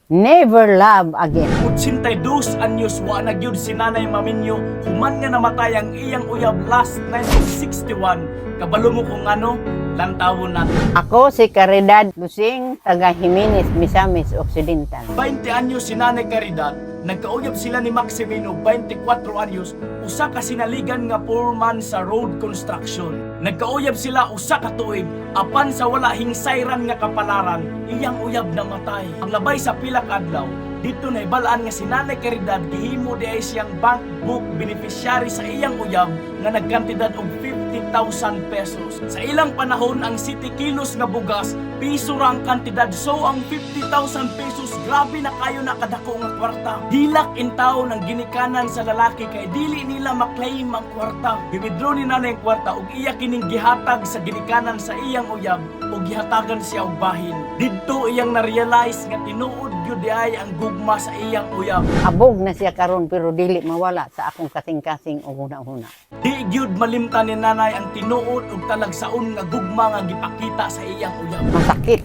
Never love again. 82 anyos wa na gyud si Nanay maminyo human nga namatay ang iyang uyab last 1961. Kabalo mo kung ano? Lantawon nato. Ako si Caridad Lusing, taga Jimenez, Misamis Occidental. 20 anyos si Nanay Caridad, nagkauyab sila ni Maximino, 24 anyos, usa ka sinaligan nga foreman sa road construction. Nagkauyab sila usa ka tuig, apan sa wala hingsayran nga kapalaran, iyang uyab namatay. Ang labay sa pila ka adlaw, didto nahibalaan nga si Nanay Caridad gihimo di ay siyang bank book beneficiary sa iyang uyab nga nagkantidad og 50,000 pesos. Sa ilang panahon, ang 7 kilos nga bugas, piso ra ang kantidad, so ang 50,000 pesos, grabe na kayo na kadako nga kwarta. Hilak intawon ang ginikanan sa lalaki kay dili nila maklaim ang kwarta. Giwithdraw ni nanay ang kwarta ug iya kining gihatag sa ginikanan sa iyang uyab ug gihatagan siya og bahin. Didto iyang na-realize nga tinuod gyud di ay ang gugma sa iyang uyab. Abog na siya karon pero dili mawala sa akong kasing-kasing o huna-huna. Di gyud malimtan ni nanay ang tinuod ug talagsaon nga gugma nga gipakita sa iyang uyab. Masakit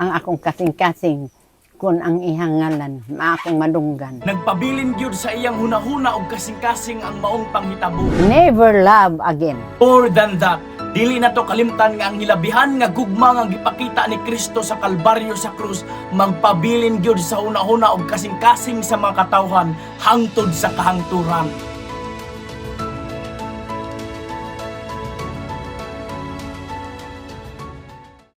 ang akong kasing-kasing kung ang ihang ngalan, maakong madunggan. Nagpabilin gyud sa iyang hunahuna ug kasing-kasing ang maong panghitabo. Never love again. More than that, dili na to kalimtan nga ang hilabihan nga gugma nga gipakita ni Kristo sa Kalbaryo, sa krus, magpabilin gyud sa hunahuna ug kasing-kasing sa mga katawhan hangtod sa kahangturan.